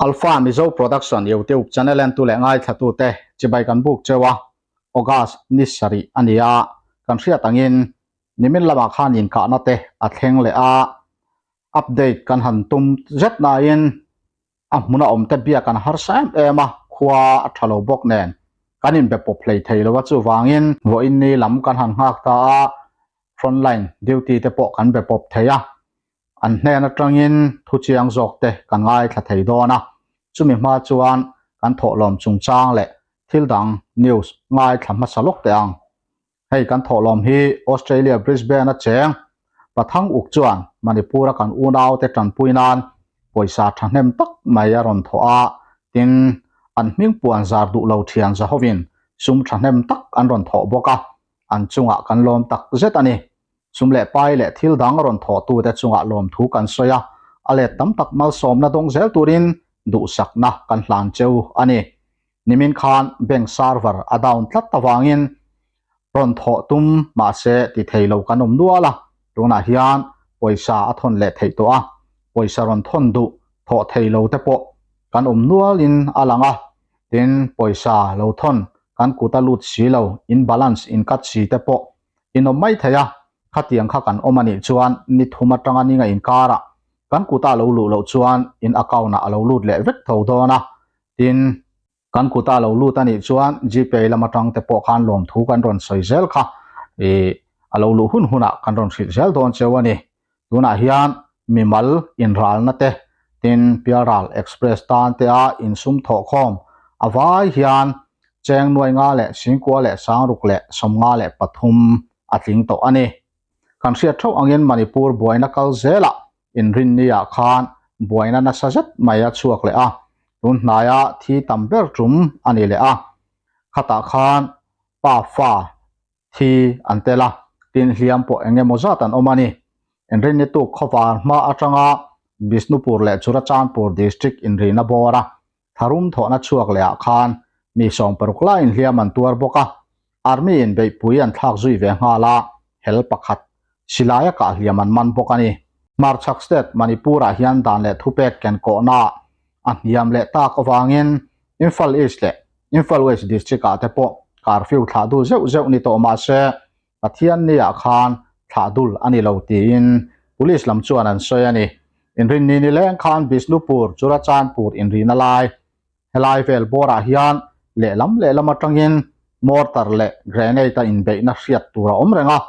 Alpha Mizo Production YouTube channel entu leh ngaithlatute chibai kan buk cheu a, August ni sarih a ni a, kan hriat angin nimin lamah khan inkahna te a thleng leh a, update kan han tum zet nain a hmuna awmte biak an harsa em em a, khua a tha lo bawk nen kan inbe pawp hlei thei lo a, chuvangin vawiin ni lam kan han nghak ta a, frontline duty te pawh kan be pawp thei a, an hnen atangin thu chiang zawk te kan ngaithla thei dawn a, chumi hma chuan kan thawhlawm chungchang leh thil dang news ngaithla hmasa lawk teh ang. Hei kan thawhlawm hi Australia Brisbane a cheng Pathang uk chuan Manipur a kan unaute tanpui nan pawisa thahnem tak mai a rawn thawh a, tin an hming puan zar duh lo thian zahovin sum thahnem tak an rawn thawh bawk a, an chungah kan lawm tak zet a ni. Sum leh pai leh thil dang rawn thawhtute chungah lawmthu kan sawi a, a let tam tak malsawmna dawng zel turin duhsakna kan hlan cheu a ni. Nimin khan bank server a down tlat avangin rawn thawh tum mahse ti thei lo kan awm nual a, tunah hian pawisa a thawn leh theih tawh a, pawisa rawn thawn duh thawh thei lo te pawh kan awm nualin a lang a, tin pawisa lo thawn kan kut a lut si lo, in balance in cut si te pawh in awm mai thei a, khatiang kha kan awm a nih chuan ni thum atanga ni nga inkarah kan kuta lo luh loh chuan in account ah a lo lut leh vek tho dawn a, tin kan kuta lo lut a nih chuan Gpay lam atang te pawh khan lawmthu kan rawn sawi zel kha ih a lo luh hun hunah kan rawn hrilh zel dawn cheu a ni. Tunah hian mimal inralna te, tin Pialral Express tan te a insum thawhkhawm a vai hian cheng nuai nga leh singkua leh sangruk leh 53 a tling tawh a ni. Kan hriat theuh angin Manipur buaina kal zelah inrinni-ah khan buaina nasa zet mai a chhuak leh a, tun hnaia thi tam ber tum a ni leh a. Khatah khan pa fa thi an tel a, tin hliam pawh eng emaw zat an awm a ni. Inrinni tuk khawvar hma atanga Bishnupur leh Churachandpur district inrihna bawra tharum thawhna chhuak leh ah khan mi 60 laiin hliam an tuar bawk a, Army in beihpui an thlak zui ve nghal a, hel pakhat silaia kah hliam an man bawk a ni. Hmarchhak state Manipur ah hian dan leh thupek ken kawhna a hniam leh tak avangin Imphal East leh Imphal West District ah te pawh curfew thlah dul zeuh zeuh ni tawh mah se Pathianni ah khan thlah dul a ni lo tiin Police lam chuan an sawi a ni. Inrinni ni leng khan Bishnupur, Churachandpur inrihna lai helai vel bawrah hian lehlam lehlam atangin mortar leh grenade a inbeihna hriat tur a awm reng a.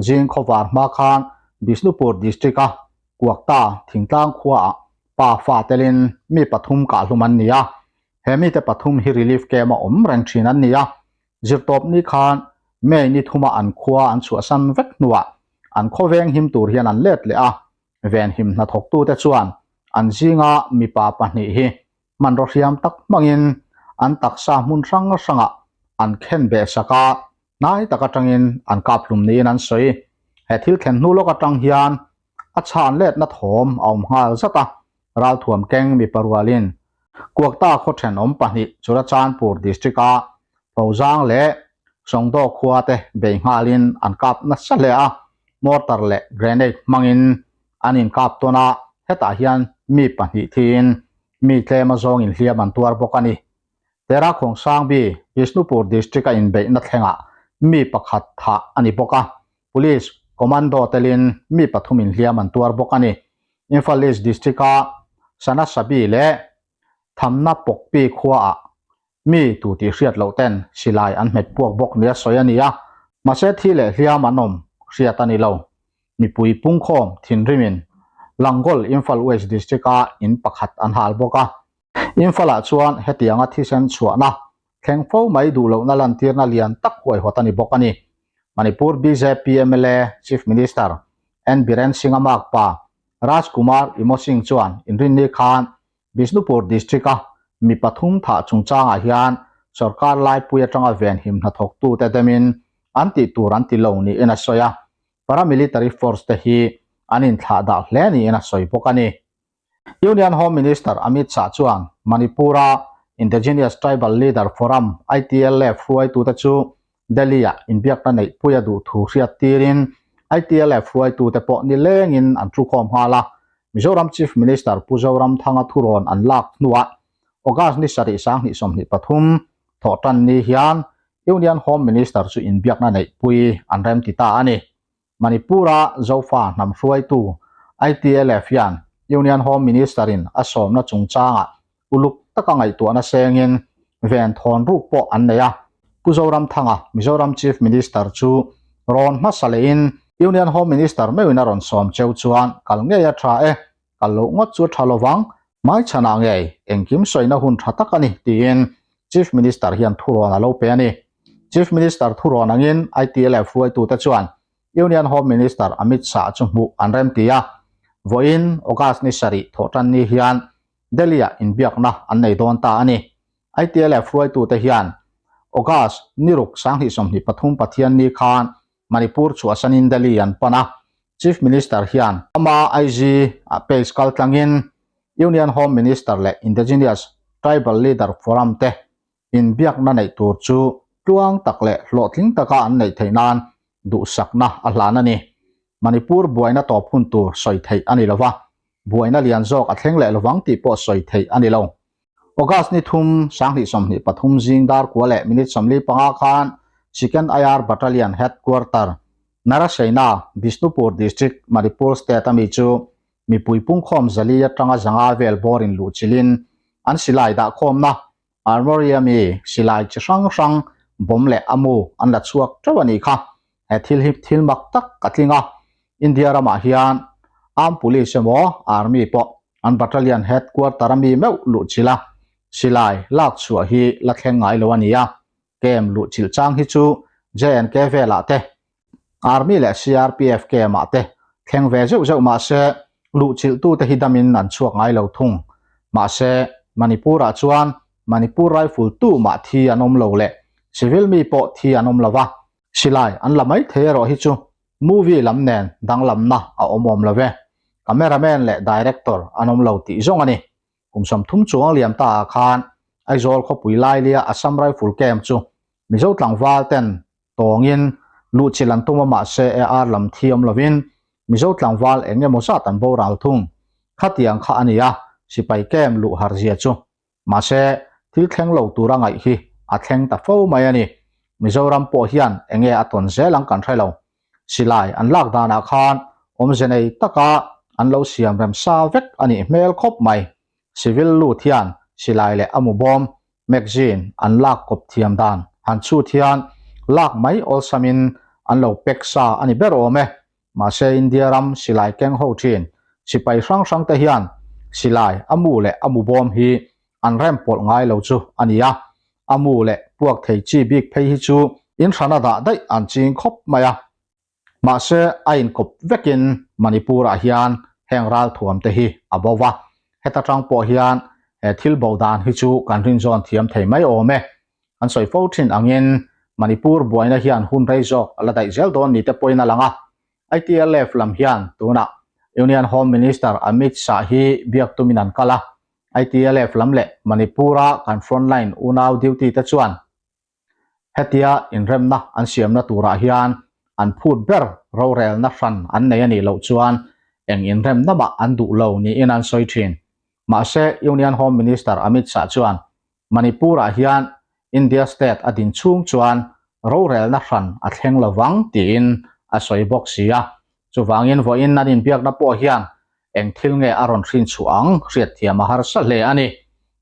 Zing khawvar hma khan Bishnupur District a Kuakta thingtlang khuaah pa fa telin mi pathum kahhlum an ni a. He mite pathum hi relief camp a awm reng thin an ni a, zirtawp ni khan May ni thuma an khua an chhuahsan vek hnuah an khawveng him tur hian an let leh a, venhim hnathawktute chuan an zinga mipa pahnih hi hmanraw hriam tak hmangin an taksa hmun hrang hrangah an khen beh sak a, hnai tak atangin an kap hlum niin an sawi. He thil thlen hnu lawk atang hian a chhan letna thawm a awm nghal zat a, ralthuam keng mipa rualin Kuakta khaw thenawm pahnih Churachandpur district-a Phozang leh Songdo khua te bei nghalin an kap nasa hle a, mortar leh grenade hmangin an inkap tawn a, hetah hian mi pahnih thiin mi tlem a zawngin hliam an tuar bawk a ni. Tera Khawngsangbi, Bishnupur district-a inbeihna thlengah mi pakhat thah a ni bawk a, Police commando telin mi pathum inhliam an tuar bawk a ni. Imphal East District-a Sanasabi leh Thamna Pokpi khuaah mi tu tih hriat loh ten silai an hmet puak bawk nia sawi a ni a, mahse thi leh hliam an awm hriat a ni lo. Mipui pungkhawm thinrimin Langol Imphal West District-a in pakhat an hal bawk a. Imphal-ah chuan hetianga thisen chhuahna thleng fo mai duh lohna lantirna lian tak huaihawt a ni bawk a ni. Manipur bjp mla Chief Minister N Biren Singh-a makpa Raj Kumar Imo Singh chuan inrinni khan Bishnupur district-a mi pathum thah chungchangah hian sorkar laipui atanga venhim hnathawktute demin an tih tur an ti lo niin a sawi a, paramilitary force te hi an inthlahdah hle niin a sawi bawk a ni. Union Home Minister Amit Shah chuan Manipur-a Indigenous Tribal Leader Forum, ITLF, hruaitute chu Delhi-ah inbiakna neihpui a duh thu hriat tirin ITLF hruaitute pawh nilengin an thukhawm nghal a. Mizoram Chief Minister Pu Zoramthanga thurawn an lak hnuah August ni sarih 2023 thawhtan ni hian Union Home Minister chu inbiakna neihpui an remti ta a ni. Manipur-a Zofa hnam hruaitu ITLF hian Union Home Minister-in a sawmna chungchangah uluk taka ngaihtuahna sengin ven thawn ruk pawh an nei a. Pu Zoramthanga, Mizoram Chief Minister chu rawn hmasa lehin Union Home Minister meuhin a rawn sawm cheu chuan kal ngei a tha e, kal loh ngawt chu a tha lovang, hmaichhanah ngei engkim sawina hun tha tak a ni tiin Chief Minister hian thurawn a lo pe a ni. Chief Minister thurawn angin ITLF hruaitute chuan Union Home Minister Amit Shah chu hmuh an remti a, vawiin August ni sarih thawhtan ni hian Delhi-ah inbiakna an nei dawn ta a ni. ITLF hruaitute hian August ni ruk 2023 Pathianni khan Manipur chhuahsanin Delhi an pan a, Chief Minister hian ama IG ah page kaltlangin Union Home Minister leh Indigenous Tribal Leader Forum te inbiakna neih tur chu tluang tak leh hlawhtling taka an neih theih nan duhsakna a hlan a ni. Manipur buaina tawp hun tur sawi theih a ni lo va, buaina lian zawk a thleng leh lovang tih pawh sawi theih a ni lo. August ni thum, 2023 zing dar kua leh minute 45 khan Second IR Battalion Headquarter, Narasaina, Bishnupur District, Manipur State ami chu mipui pungkhawm zali atanga zanga vel bawr in luhchilhin an silai dahkhawmna Armory ami silai chi hrang hrang bawm leh a mu an la chhuak teuh a nih kha. He thil hi thil mak tak a tling a, India ramah hian Armed Police emaw Army pawh an Battalion Headquarter ami meuh luhchilh a, silai lak chhuah hi la thleng ngai lo a ni a. Camp luhchilh chang hi chu J&K velah te Army leh CRPF camp ah te thleng ve zeuh zeuh mahse luhchilhtute hi damin an chhuak ngai lo thung. Mahse, Manipur ah chuan Manipur Rifle tu mah thi an awm lo leh civil mi pawh thi an awm lo va, silai an la mai thei erawh hi chu movie lam nen danglamna a awm awm lo ve. Cameraman leh director an awm lo tih zawng a ni. Kum 30 chuang liam ta ah khan Aizawl khawpui lailia Assam Rifle camp chu Mizo tlangval ten tawngin luhchilh an tum a mahse AR lam thi awm lovin Mizo tlangval eng emaw zat an boral thung. Khatiang kha a ni a, sipai camp luh har zia chu. Mahse, thil thleng lo tura ngaih hi a thleng ta fo mai a ni. Mizoram pawh hian enge a tawn zel ang kan hre lo. Silai an lak danah khan awmze nei taka an lo siam rem sa vek a nih hmel khawp mai. Civil lut hian silai leh a mu bawm Magazine an lak kawp thiam dan han chhut hian lak mai awlsamin an lo pack sa a ni ber awm e. Mahse India ram silai keng ho thin sipai hrang hrang te hian silai a mu leh a mu bawm hi an rem pawlh ngai lo chu a ni a. A mu leh puak thei chi bik phei hi chu in hrana dah daih an ching khawp mai a. Mahse, a inkawp vekin Manipur-ah hian heng ralthuam te hi a bo va, heta tang pawh hian he thil bo dan hi chu kan rinzawn thiam thei mai awm e. Kan sawi fo thin angin Manipur buaina hian hun rei zawk a la daih zel dawn ni te pawhin a lang a. ITLF lam hian tunah Union Home Minister Amit Shah hi biak tumin an kal a, ITLF lam leh Manipur-a kan frontline unau duty te chuan Hetia inremna an siamna turah hian an phut ber rorelna hran an nei a nih loh chuan eng inremna mah an duh lo niin an sawi thin. Mahse, Union Home Minister Amit Shah chuan Manipur-ah hian India state a din chhung chuan rorelna hran a thleng lovang tiin a sawi bawk si a. Chuvangin vawiin an inbiakna pawh hian eng thil nge a rawn hrin chhuah ang hriatthiam a harsa hle a ni.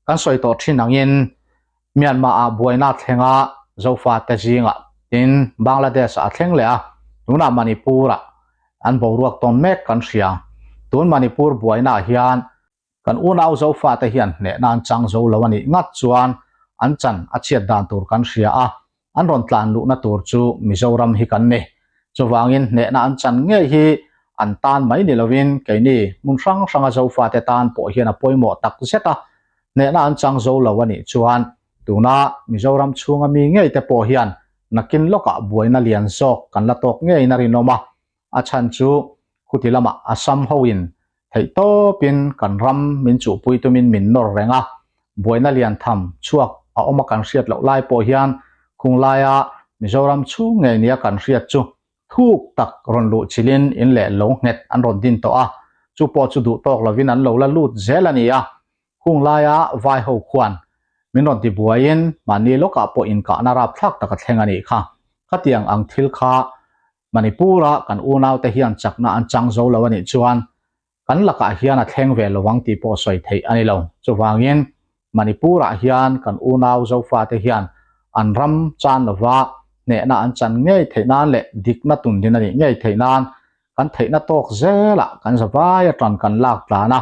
Kan sawi tawh thin angin Myanmar-ah buaina a thleng a, Zofate zingah tin Bangladesh-ah a thleng leh a, tunah Manipur-ah an boruak tawn mek kan hria. Tun Manipur buainaah hian kan unau Zofate hian hnehna an chang zo lo a nih ngat chuan an chan a chhiat dan tur kan hria a, an rawn tlan luhna tur chu Mizoram hi kan ni. Chuvangin hnehna an chan ngei hi an tan mai ni lovin keini hmun hrang hranga Zofate tan pawh hian a pawimawh tak zet a, hnehna an chang zo lo a nih chuan tuna Mizoram chhunga mi ngei te pawh hian nakin lawkah buaina lian zawk kan la tawk ngeiin a rinawm a, a chhan chu khuti lamah Assam hoin theihtawpin kan ram min chuhpui tumin min nawr reng a, buaina lian tham chhuak a awm a kan hriat loh lai pawh hian khung laia Mizoram chhung ngei nia kan hriat chu thuk tak rawn luh chilhin in leh lo nghet an rawn din tawh a. Chu pawh chu duh tawk lovin an lo la lut zel a ni a. Hung laia vai ho khuan min rawn ti buaiin mahni lawkah pawh inkahna rapthlak tak a thleng a nih kha. Khatiang ang thil kha Manipur-a kan unaute hian chakna an chang zo lo a nih chuan kan lakah hian a thleng ve lovang tih pawh sawi theih a ni lo. Chuvangin Manipur-ah hian kan unau Zofate hian an ram chan lova hnehna an chan ngei theih nan leh dikna tundin a nih ngei theih nan kan theihna tawk zelah kan zavai atan kan lak tlan a,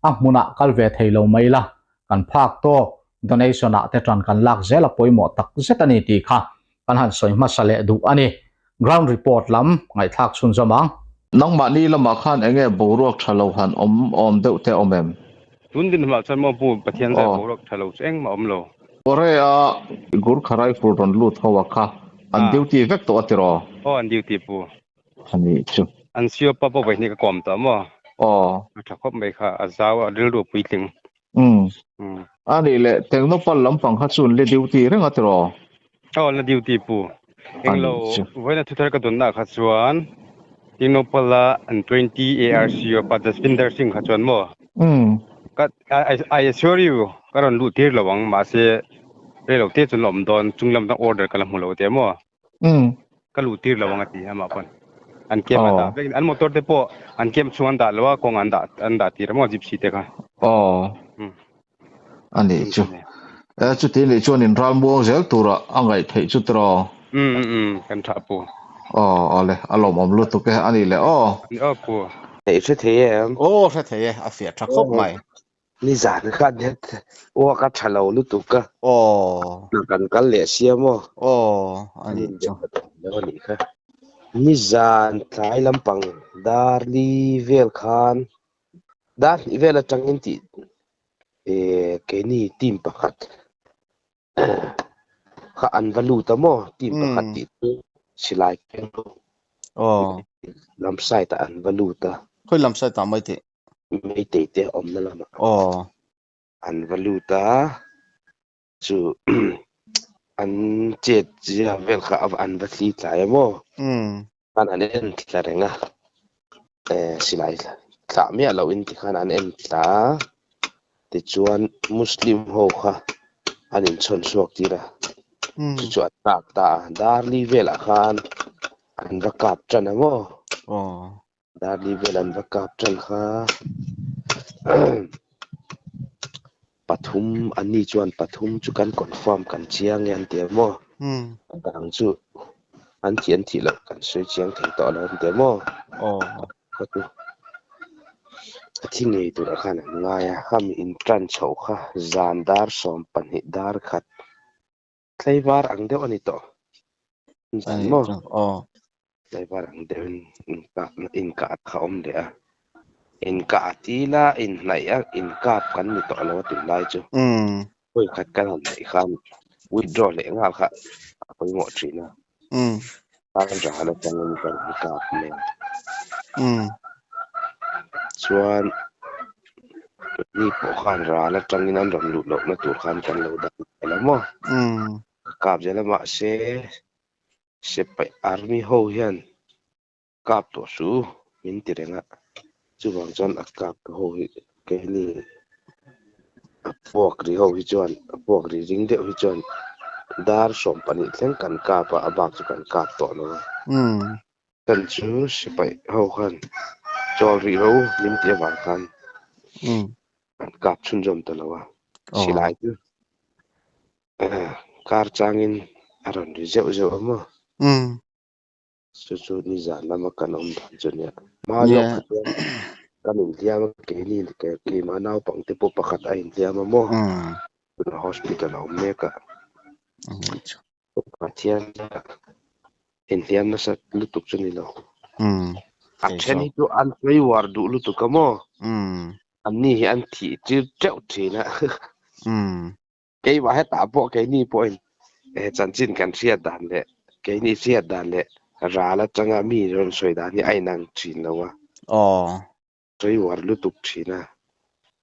a hmunah kal ve thei lo mai ila, kan phak tawk donation ah te tan kan lak zel a pawimawh tak zet a ni tih kha kan han sawi hmasa leh duh a ni. Ground report lam ngaihthlak chhunzawm ang. Nangmahni lamah khan enge boruak tha lo han awm awm deuh te awm em? Tun dinhmunah chuan maw pu Pathian zai boruak tha lo chu engmah awm lo. Korea Gurkha Rifle rawn lut ho a kha an duty vek tawh a tiraw? Aw an duty pu. A nih chu. An sio pa pawh vawihnih ka kawm tawh maw? Aw. A tha khawp mai kha, a zau a rilru a puitling. Umm. A nih leh Tenghnawpal lampang kha chu an la duty reng a tiraw? Aw an la duty pu. Englo vawiina thuthar ka dawnna ah kha chuan Tenghnawpal a an 20 ARC aw pa Jaswinder Singh kha chuan maw? Umm. Ka I assure you ka rawn luh tir lo ang mahse reilo te chu an la awm dawn chunglam atang order ka la hmu lo teh maw? Mm. Ka luh tir lo ang a ti amah pawn. An camp a dah vek in an motor te pawh an camp chhung an dah lo a kawng an dah an dah tir a maw gypsy te kha. Aw. A nih chu. E chuti nih chuan in ral muang zel tura a ngaih theih chu tiraw? Mm mm mm kan tha pu. Aw awle a lawmawm lutuk e a nih le aw. Aw pu. Hei hre thei em? Aw hre thei e a fiah tha khawp mai. Nizan khan het uak a tha lo lutuk a. Aw. Kan kal leh sia maw? Aw, a nih chu. Lo a nih kha. Nizan tlai lampang dar li vel khan dar hnih vel atangin tih eh keini team pakhat kha an va lut a maw team pakhat tih chu silai keng ho lam side ah an va lut a. Khawi lam side ah mai teh? Meitei te awmna lamah Aw. an va lut a, chu an chet zia vel kha an va thli tlai a maw? Khan an en thla reng a, eh silai thlah miah loh in tikhan an en thla a, tichuan Muslim ho kha an inchhawn chhuak tir a, chu chu an kap ta a, Darli velah khan an va kap tan a maw? Aw. Darli vel an va kap tan kha pathum an ni chuan pathum chu kan confirm kan chiang e an ti a maw a dang chu an thih an thih loh kan sawi chiang thei tawh lo an ti a maw kha chu a thi ngei turah khan an ngai a khami in tan chhoh kha zan dar 12 dar khat Tlaivar ang deuh a ni tawh. Zan maw? Tlaivar ang deuhin inkah kha a awm leh a. Inkah a til a, inhnaih a, inkap kan ni tawh lo a tih lai chu. Vawi khat kan han hnaih khan withdraw leh nghal kha a pawimawh thin a. Tan ral atangin kan inkap mai a. Chuan Keini pawh khan ral atangin an rawn luh lohna tur khan kan lo dah zel a maw? Ka kap zel a mahse sipai army ho hian kap tawh suh min ti reng a, chuvang chuan a kap tu ho hi keini a puak ri ho hi chuan a puak ri ring deuh hi chuan dar 12 thleng kan kap a, a bak chu kan kap tawh lo a. Kan chu sipai ho khan chawl rih ro min tih avang khan an kap chhunzawm ta lo a, silai chu kar changin a rawn ri zeuh zeuh a maw? Chu chu nizan lama kan awm dan chu nia. Hma lawk kha chuan kan inhliam a, keini keimah naupangte pawh pakhat a inhliam a maw? Tunah hospital a awm mek a. Pathian inhliam nasa lutuk chu ni lo. A then hi chu an sawi uar duh lutuk a maw? An ni hi an thih tir teuh thin a. Keimah hetah pawh keini pawhin chanchin kan hriat dan leh keini hriat dan leh ral atanga mi rawn sawi dan hi a inang thin lo a. Sawi uar lutuk thin a.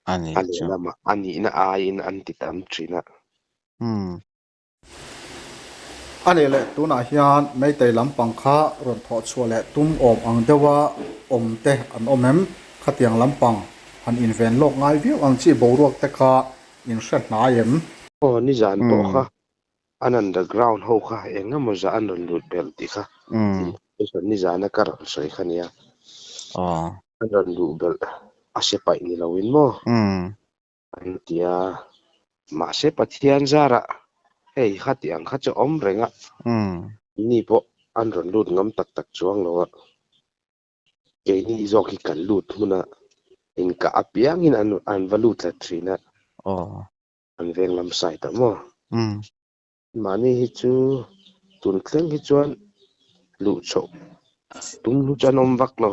A lehlamah a nihna aiin an ti tam thin a. A nih leh tunah hian Meitei lampang kha rawn thawh chhuah leh tum awm ang deuha awm te an awm em? Khatiang lampang han inven lawk ngai viau ang chi boruak te kha in hre hnai em? Aw nizan pawh kha an underground ho kha eng emaw zah an rawn lut belh tih kha information nizana ka rawn sawi kha nia. An rawn luh belh a se paih ni loin maw? An ti a, mahse Pathian zarah hei khati ang kha chu a awm reng a, ni pawh an rawn lut ngam tak tak chuang lo a, keini zawk hi kan lut hmun a, inkah apiangin an an va lut tlat thin a, an veng lam side ah maw. Mahni hi chu tun thleng hi chuan luh chhoh tum hi chu an awm vak lo.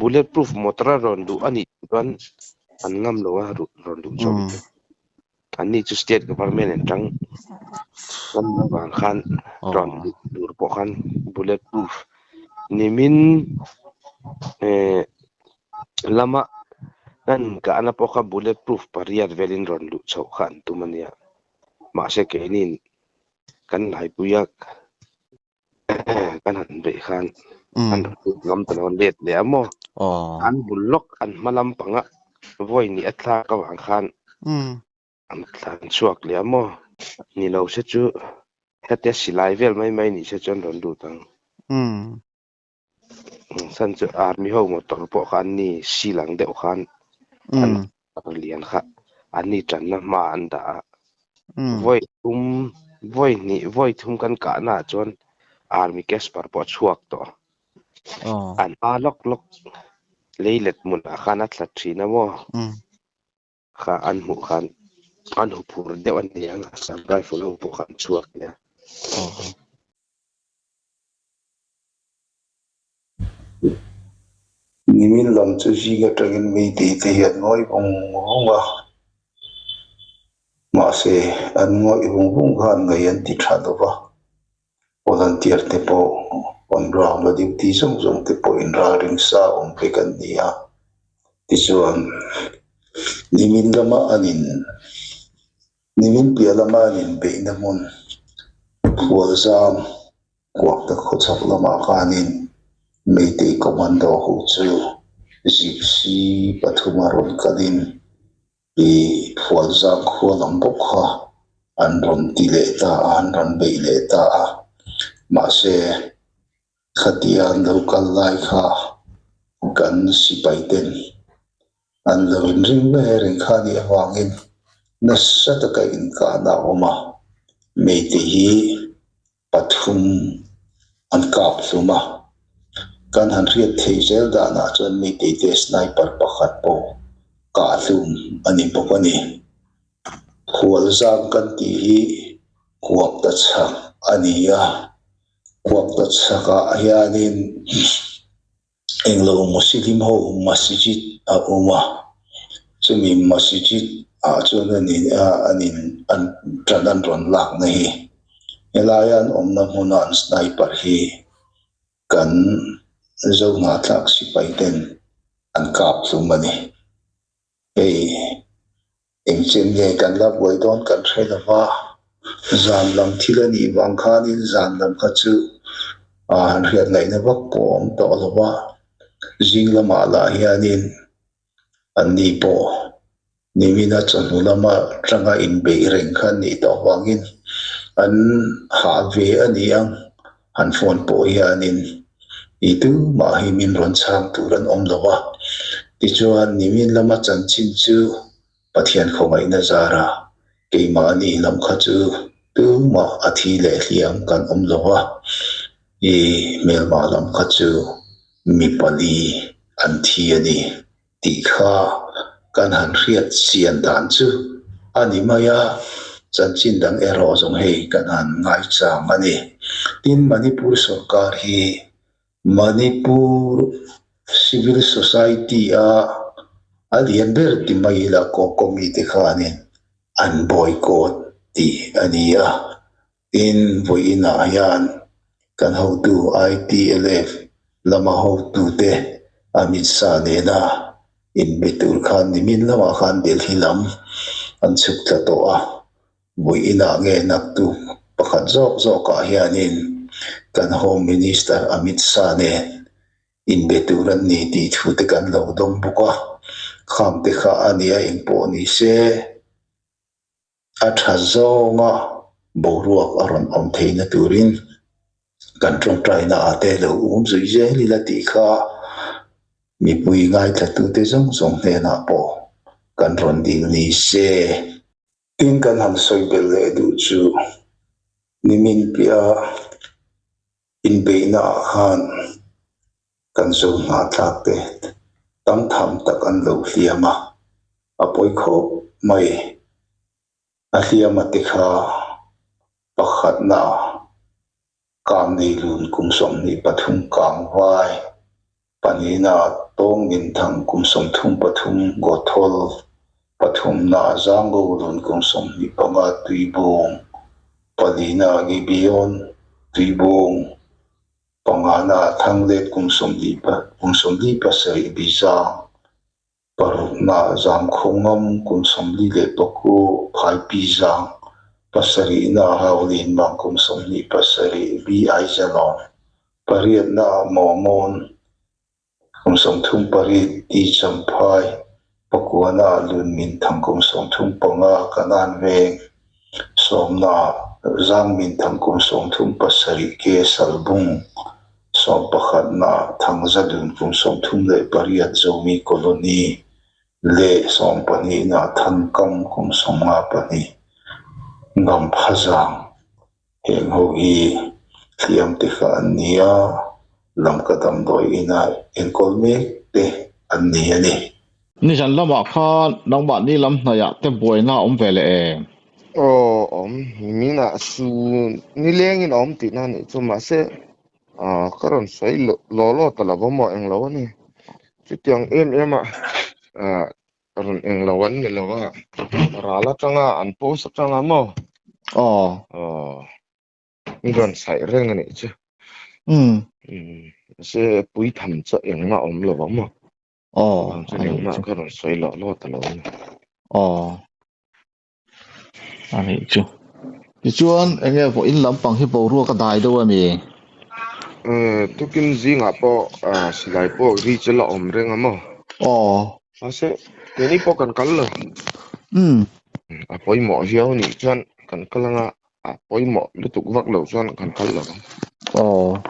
Bullet proof motor a rawn duh a nih chuan an ngam lo a rawn duh chhoh hi chu. An ni chu state government an tang ngam avang khan rawn luh tur pawh khan bullet proof nimin eh lama an inkahna pawh kha bullet proof pariat velin rawn luh chhoh kha an tum a nia. Mahse keinin kan laipui a kan han beih khan an rawn lut ngam ta lo a let leh a maw? An bul lawk an hma lampanga vawi ni a thlak avang khan an tlan chhuak leh a maw? Ni lo se chu hetia silai vel mai mai ni se chu an rawn lut ang. San chu army ho motor pawh kha an ni sil ang deuh khan an lian kha an ni tanna hma an dah a. Vawi thum vawi hnih vawi thum kan kahna ah chuan army casper pawh a chhuak tawh. An hma lawk lawk leilet hmunah khan a tla thin a maw? Kha an hmuh khan an huphur deuh a ni ang Assam Rifle ho pawh kha an chhuak nia. Nimin lam chu zing atangin meitei te hi an ngawi vung vung a, mahse an ngawih vung vung khan ngaih an ti tha lo va. Volunteer te pawh on ground a duty zawng zawng te pawh inralring sa awm vek an ni a, tichuan nimin lama an in nimin piah lama an inbeihna hmun Phualzam kuak ta khawchhak lamah khanin Meitei Commando ho chu Gypsy pathuma rawn kalin I Phualzam khua lam bawk kha an rawn ti leh ta a, an rawn beih leh ta a. Mahse, khatia an lo kal lai kha kan sipai ten an lo inring ve reng kha anih avangin nasa taka inkahna a awm a. Meite hi pathum an kap hlum a, kan han hriat thei zel danah chuan Meitei sniper pakhat pawh kah hlum a ni bawk a ni. Khualzam kan tih hi kuak ta chhak a ni a, kuak ta chhakah hianin Englo Muslim ho masjid a awm a, chumi masjid ah chuan an in an in an tan an rawn lakna hi helaia an awmna hmuna an sniper hi kan Zohnahthlak sipai ten an kap hlum a ni. Hei engchen nge kan la buai dawn kan hre lo va, zan lam thil a nih vang khanin zan lam kha chu han hriat ngaihna vak pawh a awm tawh lo va, zing lamah lah hianin anni pawh nimina chawhnu lama tanga inbeih reng kha an nih tawh vangin an hah ve a ni ang, han phone pawh hianin I tumah hi min rawn chhang tur an awm lo a, tichuan nimin lama chanchin chu Pathian khawngaihna zara keimahni lam kha chu tumah a thi leh hliam kan awm lo a, i hmelmah lam kha chu mi pali an thi a ni tih kha kan han hriat chian dan chu a ni mai a, chanchin dang erawh zawng hei kan han ngaichang a ni. Tin, Manipur sorkar hi Manipur Civil Society a a lian ber ti mai ila Kokomi te khanin an boycott tih a ni a. Tin, vawiinah hian kan hotu ITLF lama hotute Amit Shah nena inbe tur khan nimin lamah khan Delhi lam an chhuk tla tawh a, vawiinah nge naktu pakhat zawk zawkah hianin kan Home Minister Amit Shah nen. Inbe tur an ni tih thu te kan lo dawng bawk a, khang te kha a nia engpawh ni se a tha zawnga boruak a rawn awm theihna turin kan tawngtaina ah te lo um zui zel ila tih kha mipui ngaithlatute zawng zawng hnenah pawh kan rawn dil ni se. Tin kan han sawi belh leh duh chu nimin piah Inbeihna ah khan kan zo hnahthlak te tam tham tak an lo hliam a, a pawi khawp mai. A hliama te kha pakhatna kang nei lun kum 23 kang vai, pahnihna tawng inthang kum 33 gawthawl, pathumna zango lun kum 25 tuibung, Palina Gibeon tuibawng pangana thanglet kum 27 Bizang parukna Zamkhawngam kum 49 Phaipi Zang pasarihna Haulinmang kum 27 B Aizalawng pariatna Mawmawn kum 38 T Champhai pakuana Lunmin Thang kum 35 Kanan Veng sawmna Zangmin Thang kum 37 K Salbung sawmpakhatna Thangzadun kum 38 Zomi Colony leh sawmpahnihna Thangkam kum 52 Ngamphazang Heng ho hi hliam te kha an ni a, lamka damdawi ina enkawl mek te an ni a ni. Nizan lamah khan nangmahni lam hnaihah te buaina a awm ve leh em? Aw awm, niminah su nilengin a awm tihna a nih chu mahse ka rawn sawi law law ta lo va maw englo a ni. Chutiang em em a rawn eng lo an ni lo a, ral atanga an post atanga maw? Aw. Aw. Min rawn saih reng a nih chu. Umm. Umm. Mahse pui tham chu engmah awm lo a maw? Aw. Chuan engmah ka rawn sawi loh law ta lo a ni. Aw. A nih chu. Tichuan enge vawiin lampang hi boruak a dai deuh a mi? Tukin zingah pawh silai pawh ri chu la awm reng a maw? Aw. Mahse keini pawh kan kal lo. Umm. A pawimawh viau anih chuan kan kal anga a pawimawh lutuk vak loh chuan kan kal lo ang. Aw.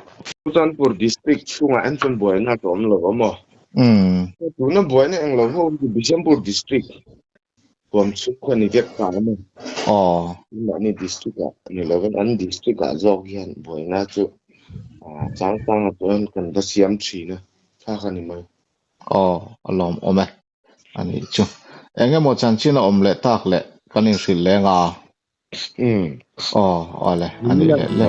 Churachandpur district chhungah hian chuan buaina a awm lo a maw? Umm. Tuna buaina eng lo ho hi Bishanpur district Huam chhung kha ni vek ta a ni. Aw. Mahni district ah ni lovin an district ah zawk hian buaina chu chang chang ah chuan kan va siam thin a, tha kha ni mai. Aw, a lawmawm e. A nih chu. Eng emaw chanchin a awm leh tak leh kan inhrilh leng a. Umm. Aw, awle, a nih leh le.